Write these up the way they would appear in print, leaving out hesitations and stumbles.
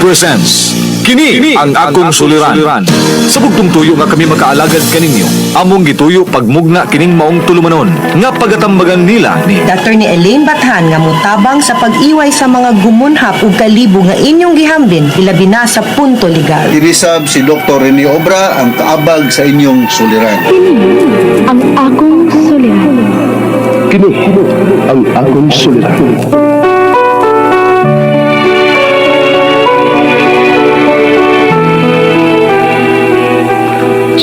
Presents. Kini ang akong suliran. Sa bugtong tuyo nga kami makaalagad kaninyo. Among gituyo pagmugna kining maong tulumanon nga pagatambagan nila ni Dr. ni Elaine Bathan nga mutabang sa pag-iway sa mga gumunhap ug kalibo nga inyong gihambin ilabi na sa punto legal. Dinisab si Dr. Rene Obra ang kaabag sa inyong suliran. Kini ang akong suliran. Kini ang akong suliran.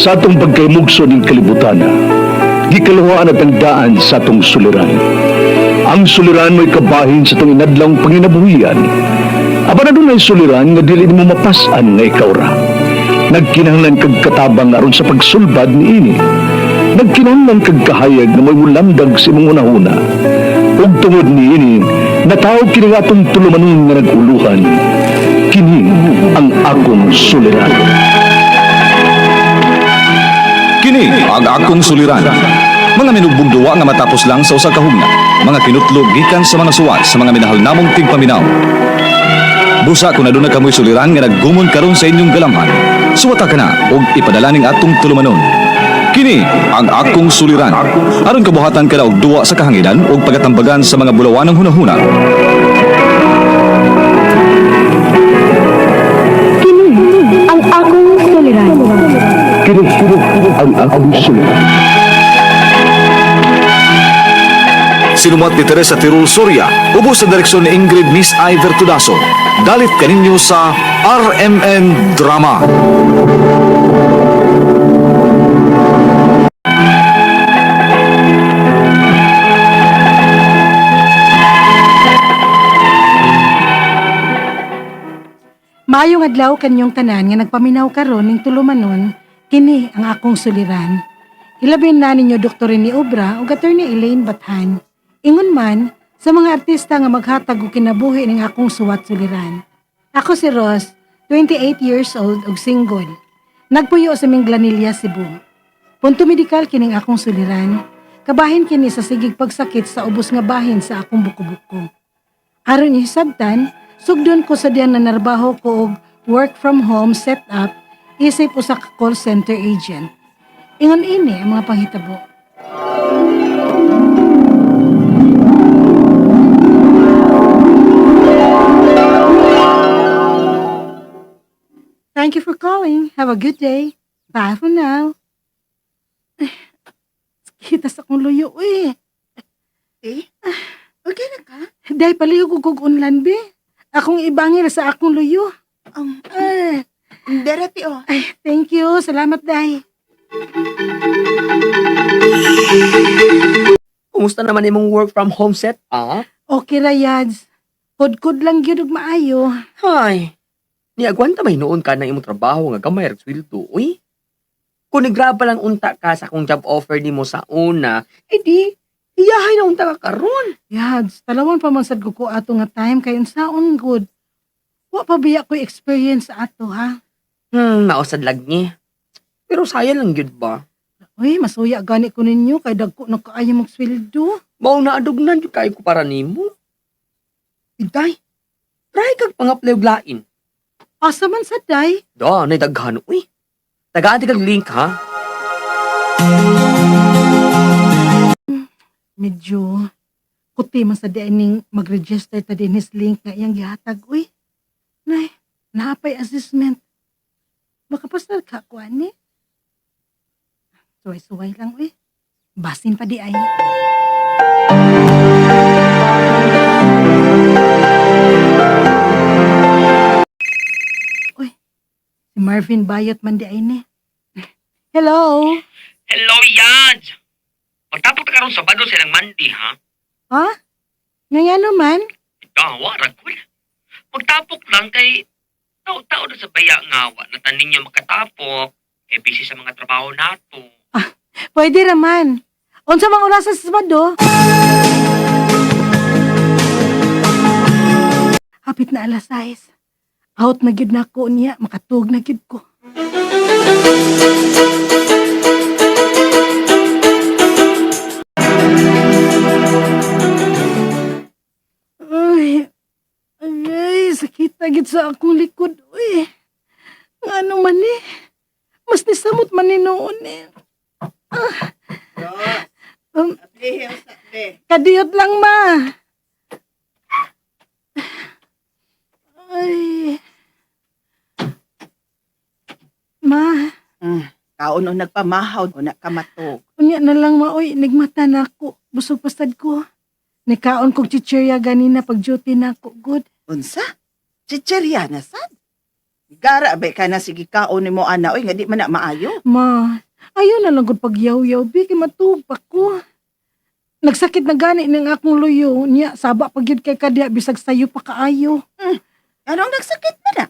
Sa atong pagkaymugso ning kalibutan, gikaluhaan at ang daan sa atong suliran. Ang suliran mo'y kabahin sa atong inadlawng panginabuhian. Apan adunay suliran nga dili nimo mapas-an nga ikaw ra. Nagkinahanglan kag katabang aron sa pagsulbad niini. Nagkinahanglan kag kahayag nga mo'y mulamdag sa imong hunahuna. Ug tungod niini, natawag kini nga atong tulumanon nga nag-uluhan. Kini ang akong suliran. Kini ang akong suliran. Mga minugbong duwa nga matapos lang sa usa ka hugna. Mga kinutlog gikan sa mga suwat sa mga minahal namong tigpaminaw. Busa kung aduna kamoy suliran nga naggumon karon sa inyong galamhan. Suwata ka na og ipadala ning atong tulumanon. Kini ang akong suliran. Aron kabuhatan ka na og duwa sa kahanginan ug pagatambagan sa mga bulawanang hunahuna. Kini ang akong suliran. Kini ang akong suliran. Sinumat ni Teresa Tirul Soria, ubos sa direksyon ni Ingrid Miss Iver Tudaso. Dalit kaninyo sa RMN Drama. Maayong adlaw kanyong tanan nga nagpaminaw karon ning tulumanon, kini ang akong suliran. Ilabi na ninyo Dr. Rene Obra ug Attorney Elaine Bathan. Ingon man sa mga artista nga maghatag og kinabuhi ning akong suwat suliran. Ako si Ros, 28 years old ug single. Nagpuyo sa Minglanilla, Cebu. Punto medikal kining akong suliran. Kabahin kini sa sigig pagsakit sa ubos nga bahin sa akong buko-buko. Aron isabtan, sugdon ko sa diyan na narbaho ko og work from home setup isip usa ka call center agent. Ingon ini ang mga panghitabo. Thank you for calling. Have a good day. Bye for now. Ay, kita sa akong luyo, uy. Eh? Okay na ka? Day palihog og unlan be. Akong ibangil sa akong luyo. Ay, Derati oh. ay, thank you. Salamat, Day. Kumusta naman imong work from home set, ah? Okay ra, Yads. Kudkud lang gyud og maayo. Hay, niagwanta may noon ka ng imong trabaho nga gamay rag sweldo, uy. Kung nagraba lang unta ka sa akong job offer nimo sa una, edi, iyahay na unta ka karon. Yads, talawan pa man sad ko ko ato nga time kay unsaon gud. Wa pa biya ko experience ato ha. Mausad lag ni. Pero sayang lang gyud ba? Uy, masuya gani ko ninyo kay dagko na kaayo mong sweldo. Mao na adugnan gyud kaayo ko para nimo. Iday, try kag pang-apply og lain. Asa man sa day? Da, nay daghan uy. Tagaan kag link ha. Medyo kuti man sa day ning mag-register ta din his link nga iyang gihatag uy. Nay, naapay assessment. Makapasar ka ko ani. Suway-suway lang uy. Basin pa di ay. Uy, si Marvin Bayot man di ay ni. Hello? Hello, Yaj! Magtapok ta karon Sabado silang Monday, ha? Ha? Nga naman? Dawa, ragul. Magtapok lang kay tao-tao na sa baya nga wa na tanin niyo makatapok kay busy sa mga trabaho nato. Pwede raman. Unsa mang oras sa Sabado? Hapit na alas 6. Out na gyud na ko niya, makatug na gyud ko. Ay, ay, sakit na gyud. sa akong likod, uy. Nga ano man eh. Mas nisamot man ni noon eh. Ah. Kadiyot lang, ma. Ay. Ma, Kaon o nagpamahaw o nakamatog. unya na lang ma, oy, nigmata na ako. Busog pasad ko. Nikaon kog chichirya ganina pag duty na ako. Good. Unsa? Chichirya na sad? Gara ba ka na sige kaon nimo ana oy nga di man na maayo. Ma, ayaw na lang gud pagyaw-yaw, bi, kay matuog pa ko. Nagsakit na gani ng akong luyo. Niya, saba pag yun kay kadya, bisag sayo pa kaayo. Anong nagsakit man na?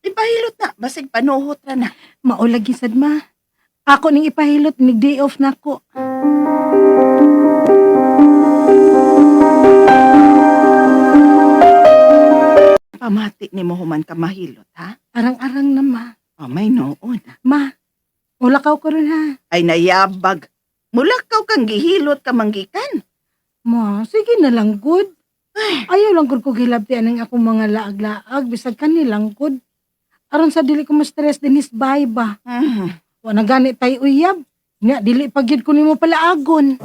Ipahilot na basig panuhot ra na. Maulagi sad ma. Ako ning ipahilot, nig day off na ko. Pamati nimo human ka mahilot ha. Arang-arang na ma. Oh, may noon. Ma, ulakaw ko rin ha. Ay nayabag. Mulakaw kang gihilot ka manggikan. Ma, sige na lang good. Ayaw lang gud ko gilabtian ang akong mga laag-laag, bisag kanilang good. Aron sa dili ko ma-stress dinis bye ba. Wa na gani tay uyab. Nya dili pa gyud ko nimo palaagon.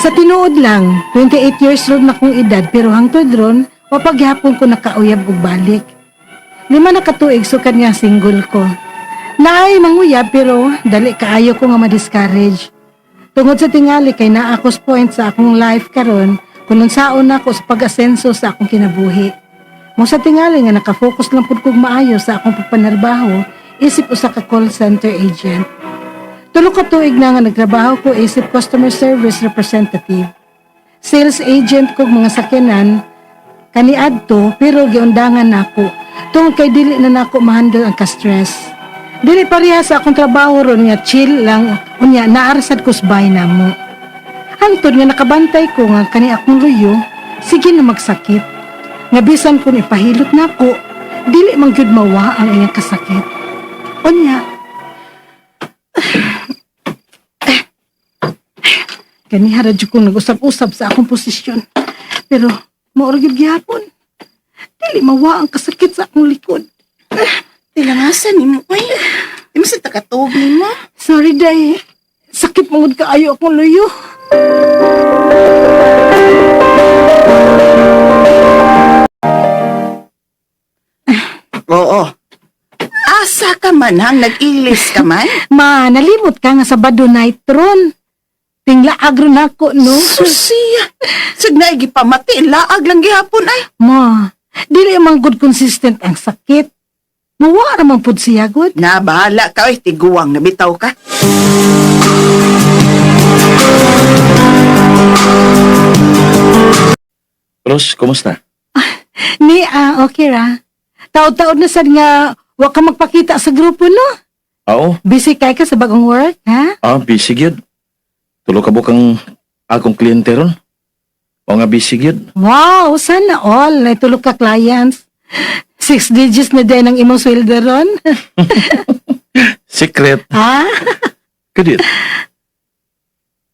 Sa tinuod lang, 28 years old na kong edad pero hangtod ron, wa pa gihapon ko nakauyab og balik. 5 na katuig sukad nga single ko. Naay manguyab pero dali kaayo ko nga ma-discourage. Tungod sa tingali kay naa akong point sa akong life karon kung unsaon nako sa pag-asenso sa akong kinabuhi. Mo sa tingali nga nakafocus lang pud kog maayo sa akong pagpanarbaho isip usa ka call center agent. Tulo ka tuig na nga nagtrabaho ko isip customer service representative. Sales agent kog mga sakyanan kaniadto pero giundangan nako tungod kay dili na nako mahandle ang ka-stress. Dili pareha sa akong trabaho ron nga chill lang unya naarasad ko sa bahay namo. Hangtod nga nakabantay ko nga kani akong luyo, sige na magsakit. Nga bisan kung ipahilot nako, dili man gyud mawa ang iyang kasakit. Unya, kaniha ra jud kong nag-usab-usab sa akong posisyon. Pero mao ra gyud gihapon. Dili mawa ang kasakit sa akong likod. Tilangasan nimo oy. Di mo sa takatuog nimo. Sorry, day. Sakit mangud kaayo akong luyo. Oo. Asa ka man hang nag-ilis ka man? Ma, nalimot ka nga Sabado night ron. Tingla agro nako, no? Susiya. Sag na gipamati laag lang gihapon ay. Ma, dili man good consistent ang sakit. Mawa ra man pud siya good. Na bahala ka oy tiguang nabitaw ka. Ros, kumusta? Ni ah, okay ra. Taod-taod na sad nga wa ka magpakita sa grupo, no? Oo, Busy kay ka sa bagong work, ha? busy gyud. Tulo ka bukang akong kliyente ron. O nga busy gyud. Wow, sana all. Naitulog ka clients. 6 digits na din ang imong sweldo ron. Secret. Ha? Kadit.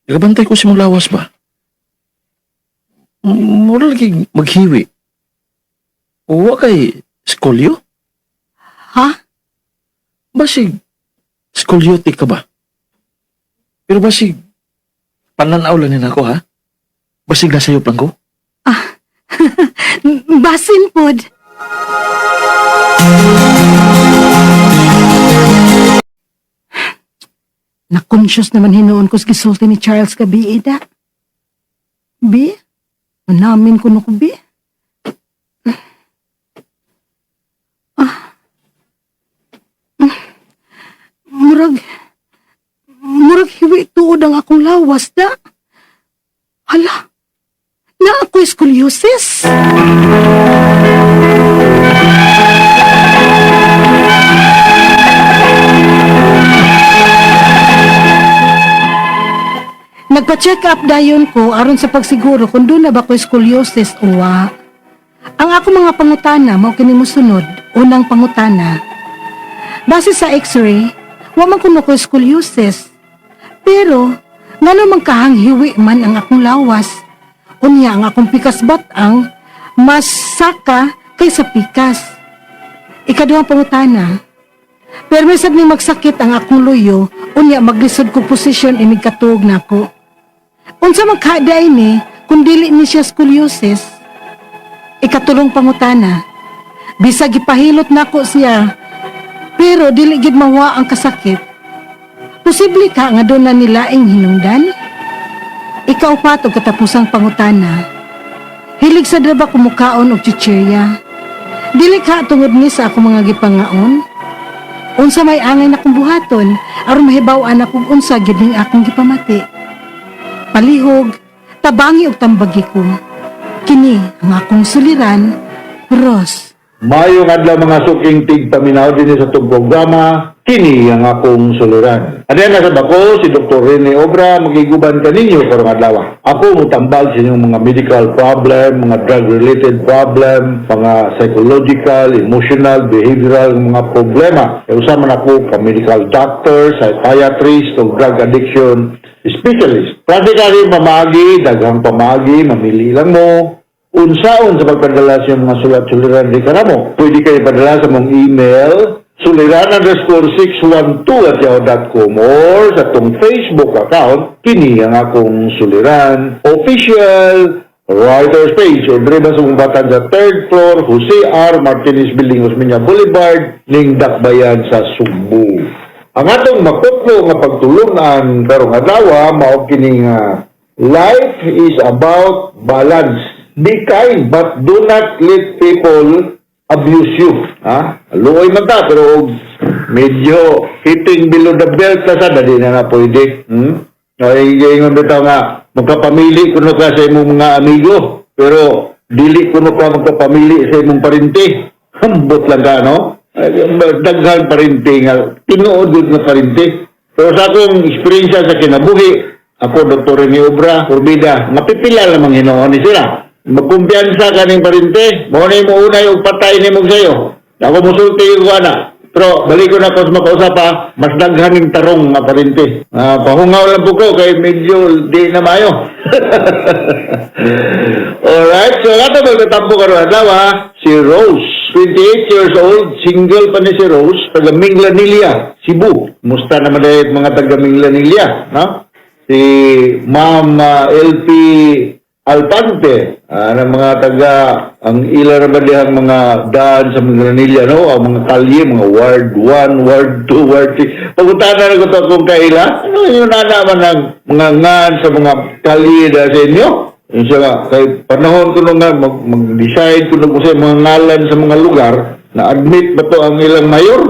Nagabantay ko si mong lawas ba? Mura lagi maghiwi. Wa kay skolyo? Ha? Basig, skolyotic ka ba? Pero basig, pananaw lang nila ako ha? Basig nasayop lang ko? Basin pod. Na-conscious naman hinuon ko sa gisulti ni Charles gabi, Ida. Bi? Manamin ko na ko, Bi. Ah. Murag, murag hiwi tuod ang akong lawas, da. Hala, na ako scoliosis. Nagpa-check up dayon ko aron sa pagsiguro kung doon na ba ko scoliosis o wa. Ang ako mga pangutana mao kini mosunod, unang pangutana. Base sa x-ray, wa man kuno ko scoliosis. Pero, ngano man kahanghiwi man ang akong lawas, unya ang akong pikas batang mas saka kaysa pikas. Ikaduhang pangutana, pero may ni magsakit ang akong luyo, unya maglisod ko posisyon inig katuog nako. Unsa man kaday ni kung dili ni siya scoliosis? Ikatulong pangutana, bisag gipahilot nako siya, pero dili gid mawa ang kasakit. Posible ka nga doon na nilaing hinungdan? Ikaupat og katapusang pangutana. Hilig sa draba kumukaon og chichirya. Dili ka tungod ni sa akong mga gipangaon? Unsa may angay na kong buhaton aron mahibaw-an ako kung unsa gyud ning akong gipamati. Palihog, tabangi og tambagi ko. Kini ang akong suliran, Ros. Mayong adlaw mga suking tigpaminaw din sa itong programa, kini ang akong suliran. Ano nasa bako, si Dr. Rene Obra, magiguban kaninyo karong adlaw. Ako mutambag sa inyong mga medical problem, mga drug-related problem, mga psychological, emotional, behavioral mga problema. E usa man ako ka medical doctor, psychiatrist, o drug addiction specialist. Practically, pamagi, daghang pamagi, mamili lang mo, unsaon sa pagpadala sa iyong mga sulat-suliran di kanamo. Pwede kayo padala sa mong email suliran_612@yahoo.com or sa atong Facebook account, kini ang akong suliran official writer's page or dire ba sa mong batan sa third floor, Jose R. Martinez Building, Osmeña Boulevard, ning Dakbayan sa Sugbo. Ang atong makutlo nga pagtulunan karong adlaw mao kini nga life is about balance. Be kind but do not let people abuse you. Ha? Luoy man ta pero og medyo hitting below the belt na sa dali na na pwede. Ay, ingon bitaw nga magkapamili kuno ka sa imong mga amigo pero dili kuno ka magkapamili sa imong parente. Hambot lang ka, no? Ay, daghan parente nga tinuod gud nga parente. Pero sa akong eksperyensya sa kinabuhi, ako Dr. Rene Obra, Urbida, mapipila lamang hinuon ni sila. Magkumpiyansa kaning parente, mao na mo unay og patay nimo sayo. Ako musulti ko ana. Pero balik ko na ko sa makausap ha, mas daghan ning tarong nga parente. Ah, pahungaw lang po ko kay medyo di na maayo. Alright, so ato magtatampo karon adlaw ha, si Rose, 28 years old, single pa ni si Rose, taga Minglanilla, Cebu. Musta naman dahil mga taga Minglanilla, no? Si Ma'am LP Alpante, ng mga taga, ang ila ra ba dihang mga daan sa Minglanilla, no? Ang mga kalye, mga Ward 1, Ward 2, Ward 3. Pagutana na ko to kung kaila, ano yung nanaman ng mga ngan sa mga kalye na sa inyo? Yung siya nga, kay panahon ko nung nga, mag-decide ko nung sa mga ngalan sa mga lugar, na-admit ba to ang ilang mayor?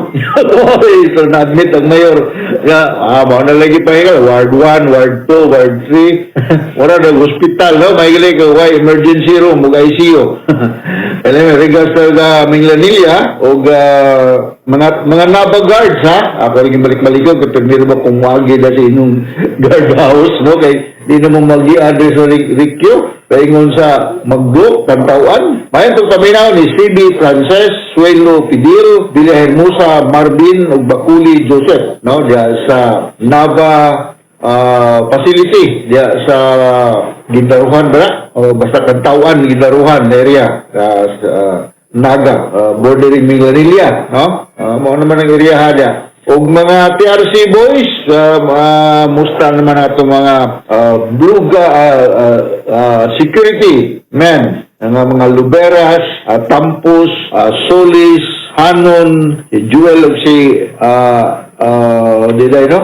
So na-admit ang mayor. Nga, mao na lagi pa higal, Ward 1, Ward 2, Ward 3. Wala na hospital, no? May gali ka, why emergency room, ug ICU. Anyway, regards sa Minglanilla, og mga Nava guards, ha? Ako rin balik-balikon, kaya primero ba kung wagi na sa inyong guard house, no? Kay di na mo magi-address sa Rikyo, paingon sa Magdo, Pantawan. Mayon itong paminaw ni CB Frances, Suelo Pidil, Villahermosa Marvin, ug Bakuli Joseph, no? Diya sa Nava facility, diya sa Gindaruhan ba? O basta Kantawan, Gindaruhan area, sa Naga, bordering Minglanilla, no? Mao naman ang area ha diya. Og mga TRC boys, mga musta naman ato mga blue security men, ang mga Luberas, Tampus, Solis, Hanon, si Jewel ug si di no?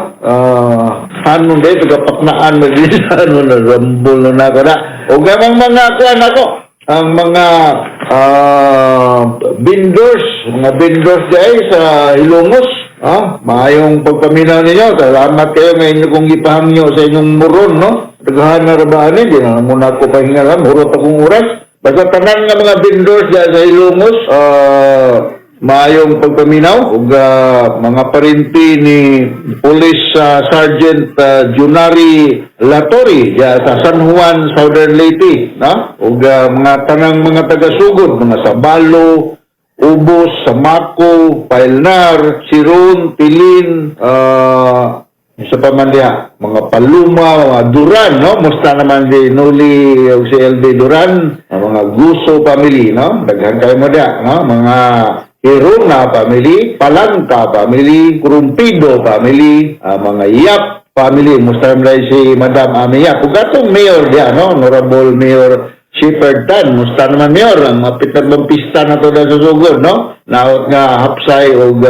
Hanon day tagapaknaan na din sa ano na rambol na nako na. Og ang mga kuan ako, ang mga vendors day sa Hilongos. Maayong pagpaminaw ninyo. Salamat kayo nga inyo kong gipahangyo sa inyong muron, no? Daghan na rabaan di na muna ako pahinga lang, murot akong oras. Basta tanan nga mga vendors diyan sa Hilongos, maayong pagpaminaw ug mga parinti ni Police Sergeant Junari Latori diya sa San Juan, Southern Leyte, no? Ug mga tanang mga taga-sugod, mga Sabalo, Ubos, Samako, Pailnar, Siron, Tilin, Isa pa man diha, mga Paluma, mga Duran, no? Musta naman si Noli o si LB Duran, ang mga Guso family, no? Daghan kayo mo diha, no? Mga Hiruna family, Palangka family, Kurumpido family, mga Yap family. Musta naman dahil si Madam Ami Yap. Ug atong mayor diha, no? Honorable Mayor Shepherd Tan, musta naman, Mayor, ang mapit na bang pista na to sa Sugod, no? Naot nga hapsay og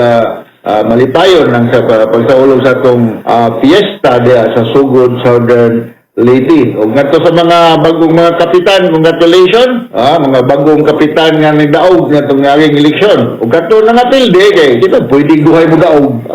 malipayon ang sa pagsaulog sa atong fiesta diha sa Sugod, Southern Leyte. Ug ngadto sa mga bagong mga kapitan, congratulations. Mga bagong kapitan nga nidaog ngatong niaging eleksyon. Ug kadto na nga pilde kay di ba pwede duhay mo daog.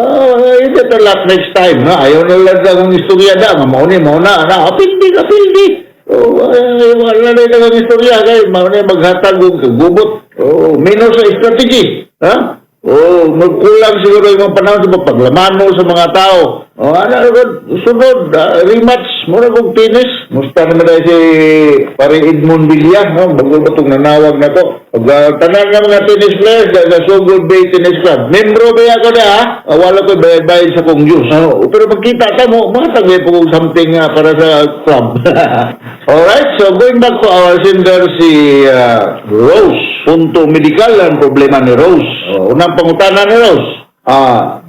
You better luck next time, no? Ayaw na lang ang istorya da, nga mao ni mao na, na pildi ka pildi. Oh, ay, wala na yung istorya kay mao ni maghatag og gubot. Oh, minus sa strategy. Ha? Oh, magkulang siguro yung panahon sa paglamano sa mga tao. Oh, ano, sunod, rematch, mura kong tennis. Musta naman dahil si pare Edmond Villa, no? Bago ba itong nanawag na to? Pag tanan nga mga tennis players, sa Sugod Bay Tennis Club. Membro ba ako na, ha? Wala ko bayad-bayad sa kong dues. Oh, pero magkita ka mo, mga tagay po kong something para sa club. Alright, so going back to our sender, si Rose. Punto medical ang problema ni Rose. Oh, unang pangutana ni Rose.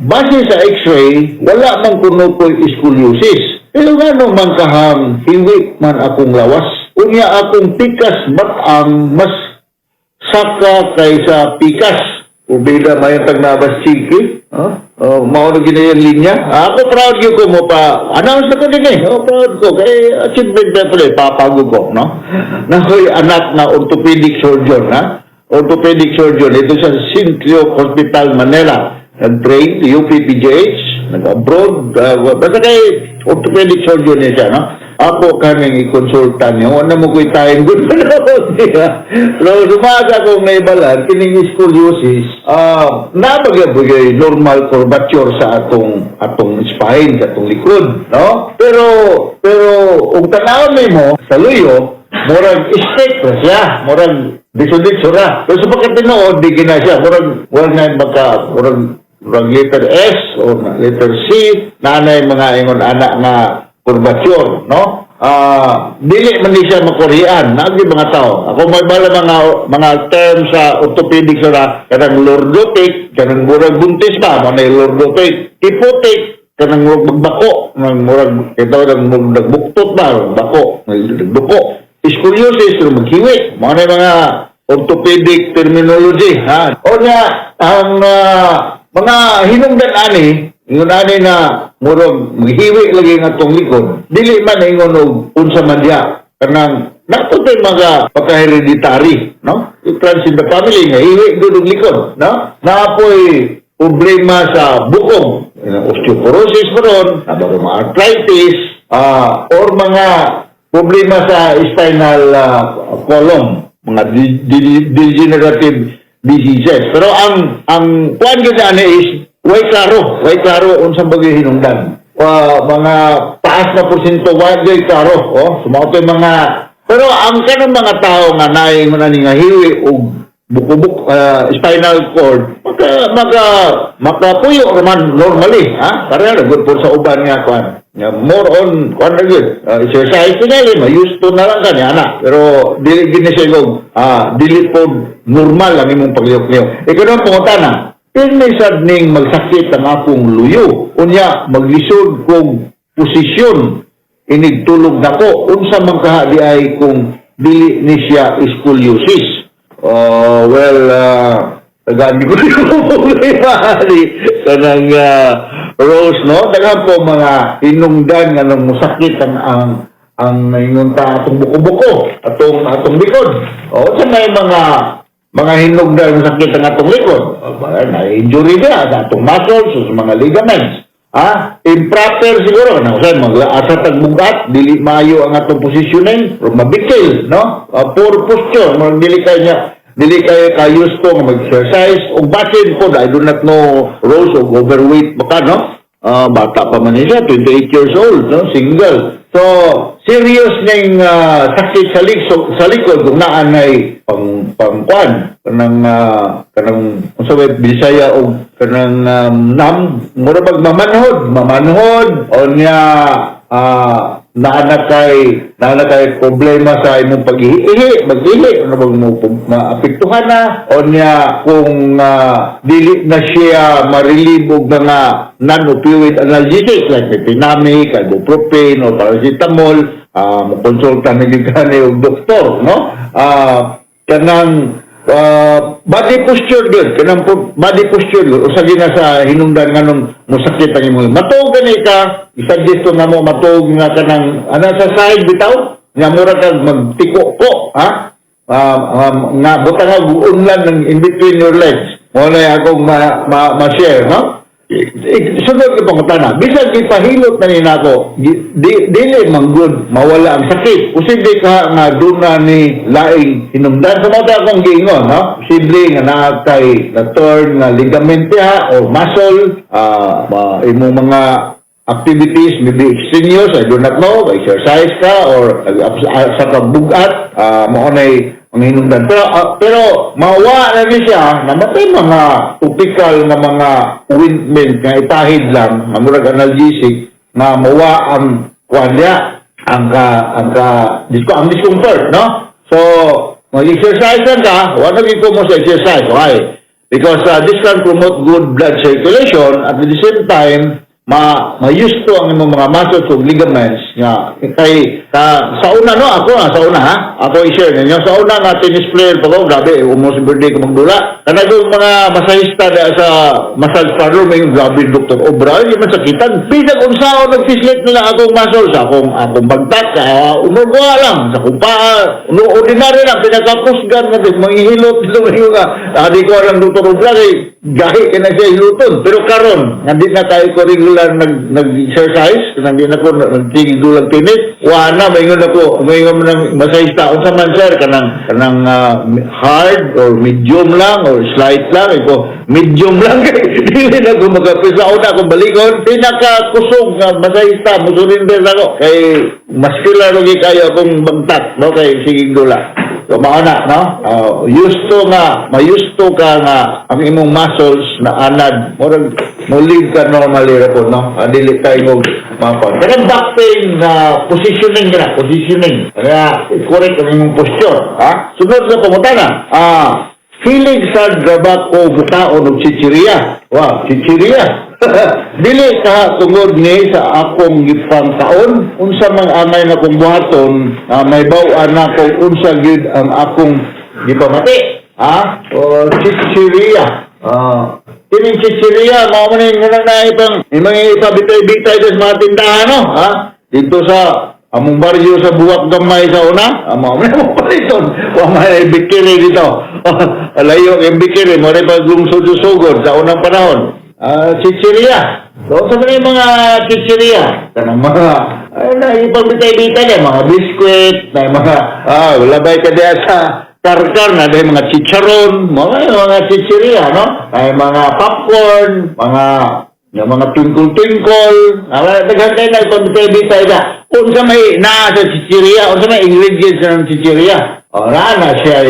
Base sa x-ray, wala man kuno ko'y scoliosis. Pero ngano man kahang hiwi man akong lawas? Unya akong pikas ba't ang mas saka kaysa pikas? Ubida mayon tagnabas chiki. Huh? Oh, mao na gina yung linya. Ako proud gyud ko mo pa. Announce na ko din eh. Oh, proud ko. Kay achievement na pala eh. Papago ko, no? Nakoy anak na orthopedic surgeon, ha? Orthopedic surgeon. Ito sa St. Luke Hospital, Manila. Nag-train, UPPGH, nag-abroad. Basta kay orthopedic surgeon niya siya, no? Ako kaning i-consulta niyo. Wala mo ko'y time good panahon niya. So, sumaga kong naibalan, kining scoliosis, nabagay normal curvature sa atong atong spine, sa atong likod, no? Pero, kung tanawon mo sa luyo, murag straight ra siya, murag diso-diso ra. Pero sa pagkatinuod, di gina siya, murag, murag na magka, murag, murag letter S o letter C, naanay mga ingon anak nga curvature, no? Dili man ni siya makurian, naagi mga tao. Ako may bala mga mga term sa orthopedic sa kanang lordotic, kanang murag buntis ba, mo na lordotic, kyphotic, kanang murag magbako, nang murag ito nang murag nagbuktot ba, bako, nagduko. Scoliosis, pero maghiwi. Mga na mga orthopedic terminology, ha? O nga, ang mga hinungdan ani, ingon ani na murag maghiwi lagi nga atong likod, dili man ingon og unsa man diha kanang nato mga pagka-hereditary, no? It runs in the family nga hiwi gud og likod, no? Naapoy problema sa bukog, osteoporosis pa ron, mga arthritis, or mga problema sa spinal column, mga degenerative diseases. Pero ang kuan gyud ani is way klaro, way klaro unsang bagay hinungdan. Mga taas na porsyento way gyud klaro, oh, sumao to mga pero ang kanang mga tao nga naay mo na ni nga hiwi og bukubuk spinal cord maka makapuyo man normally, ha, pareha ra good for sa uban nga kuan nga more on kuan ra gyud exercise tingali ma-used to na lang kani ana, pero dili gid ni siya og dili po normal ang imong paglihok-lihok. Ikaw ang pangutana: Pirmi sad ning magsakit ang akong luyo. Unya, maglisod kog posisyon inig tulog nako. Unsa man kaha di ay kung dili ni siya scoliosis? Oh, well, tagaan ko yung problema ni kanang Rose, no? Daghan po mga hinungdan nga nang musakit ang ingon ta atong buko-buko, atong atong likod. O, sa may mga hinungdan nga sakit ang atong likod. O, na injury niya sa atong muscles o sa mga ligaments. Ha? Improper siguro na usahay maglaasa tag bugat, dili maayo ang atong positioning, or mabikil, no? Poor posture, murag dili kay niya dili kay ka used to nga mag-exercise ug basin po. I do not know Rose og overweight baka, no? Bata pa man siya, 28 years old, no? Single. So, serious ning sakit sa likod kung naa nay pang pangkwan kanang kanang unsa ba Bisaya og kanang nam mura bag mamanhod mamanhod o niya naa na kay problema sa imong pag-ihi, mag-ihi, ano bang mo maapektuhan na o niya kung dili na siya ma-relieve og mga non-opioid analgesics like mefenamic, ibuprofen o paracetamol, mo konsulta na gyud ka ni og doktor, no? Kanang body posture gyud, kanang body posture gyud usa gyud na sa hinungdan nganong mosakit ang imong matuog. Gani ka i-suggest ko nga mo matuog nga kanang ana sa side bitaw nga mura kag magtiko ko, ha, nga butang og unlan ng in between your legs. Mo na akong ma-share, no? Sunod ko pangutana, bisan gipahilot na ni nako, dili man gud mawala ang sakit. Posible ka nga duna ni laing hinungdan sa mga akong giingon, no? Posible nga naa kay na torn nga ligament diha or muscle, imong mga activities may be extraneous, I do not know, exercise ka or sa pagbugat, mao nay ang hinungdan. Pero mawa na ni siya, namatay mga topical nga mga ointment nga ipahid lang, nga murag analgesic, nga mawa ang kuan niya, ang ka, disco, ang discomfort, no? So, mag-exercise lang ka, wala na ko mo sa exercise. Why? Because this can promote good blood circulation, at the same time, ma ma-used to ang imong mga muscles ug ligaments nga kay ka, sa una, no, ako nga sa una, ha, ako i-share ninyo sa una nga tennis player pa ko, grabe, almost birthday ko magdula, kanang yung mga masahista da sa massage parlor, may "Grabe, Dr. Obra, hindi man sakitan." Bisag unsaon nagfislit nila akong muscles, akong bagtak, umurgawa lang sa akong paa, no, ordinary lang pinakapusgan nga manghihilot yung nga di ko alam, Dr. Obra, kay gahi kay na siya hiluton. Pero karon nga di na tayo ko regular nag exercise, nang di na ko nagtigil dulag tennis, wa na maingon ako, maingon man ng masahista, "Unsa man, sir, kanang hard or medium lang or slight lang?" Iko, "Medium lang kay dili na ko makapisa una akong balikon." Pinakakusog nga masahista mo-surrender ako kay muscular lagi kayo akong bagtak, no, kay sige dula. So, mao na, no? Used to nga, ma-used to ka nga ang imong muscles na anad, murag mo live ka normally ra po, no? Dili ka imong mapon. Kanang back pain na positioning ka na, positioning. Kaya, correct ang imong posture, ha? Sunod sa pangutana, hilig sa graba ko butaon og chichirya. Wow, chichirya. Dili ka tungod ni sa akong gipangkaon, unsa mang angay na kong buhaton, may baw-an na ko unsa gyud ang akong gipamati. Ha? O chichirya. Kining chichirya, mao man ning nga na ibang mga ipabitay-bitay sa mga tindahan, no? Ha? Dito sa among baryo sa Buwak Gamay sa una, amo man mo paliton. Wa may bikiri dito. Layo ang bikiri mo rin pag sugod sa unang panahon. Chichirya. So, sa mga mga chichirya, kanang mga ay na ipabitay-bitay niya, mga biskwit, na mga labay ka diya sa karkar na dahil mga chicharon, mga chichirya, no? Ay mga popcorn, mga yung mga twinkle-twinkle, daghan kayo na ipabitay-bitay na. Unsa may naa sa chichirya, unsa may ingredients ng chichirya. O, naa na siya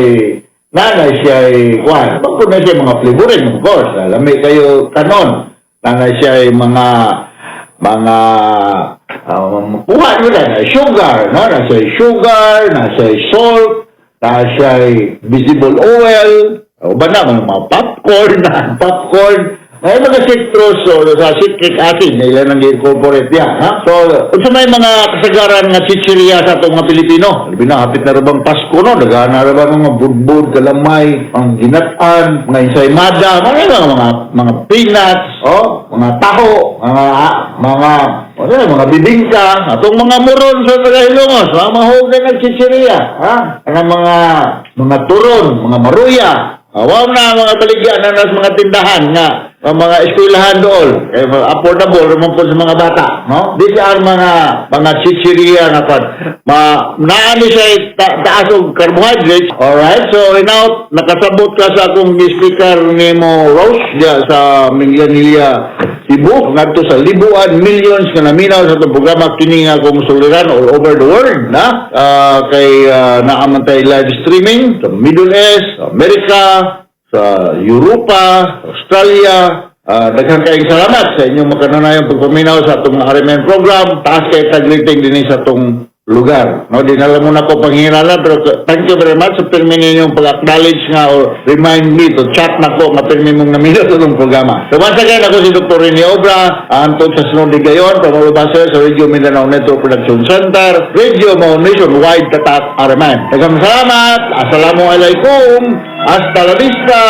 ay, kuan, bukod na siya mga flavoring, of course. Lami kayo kanon. Naa na siya ay mga kuha mo na, sugar, no? Na siya sugar, na siya salt, na siya vegetable oil, o ba na, mga popcorn, na popcorn, ay mga citrus o sa citric acid na ilan ang incorporate yan. Ha? So, unsa may mga kasagaran nga chichirya sa atong mga Pilipino? Labi na, hapit na ra bang Pasko, no? Daghan na ra ba mga budbud, kalamay, ang ginatan, mga ensaymada, mga peanuts, oh, mga taho, mga ano, mga bibingka, atong mga moron sa taga Hilongos, mga mahog na nagchichirya, ha? Ang mga turon, mga maruya, wow na mga baligyan na sa mga tindahan nga ang mga eskwelahan doon eh, affordable naman po sa mga bata, no? These are mga chichirya na kan ma naani siya taas og carbohydrates. Alright, so now nakasabot ka sa akong speaker nimo, Rose, diya sa Minglanilla. Cebu, ngadto sa Libuan, millions nga naminaw sa atong programa kini nga akong suliran all over the world, na? Kay naa man tay live streaming sa Middle East, Amerika, sa Europa, Australia. Daghan kayong salamat sa inyong makanunayong pagpaminaw sa atong RMN program. Taas kay tag-rating din sa atong lugar. No, di na lang muna ko panghiralan, pero thank you very much sa pirmi ninyong pag-acknowledge nga or remind me to chat na ko nga pirmi mong naminaw sa atong programa. So once again, ako si Dr. Rene Obra, antod sa sunod gayon, from all of us here sa Radio Mindanao Network Production Center, Radio Mao Nationwide Tatak RMN. Daghang salamat. Assalamualaikum. Hasta la vista.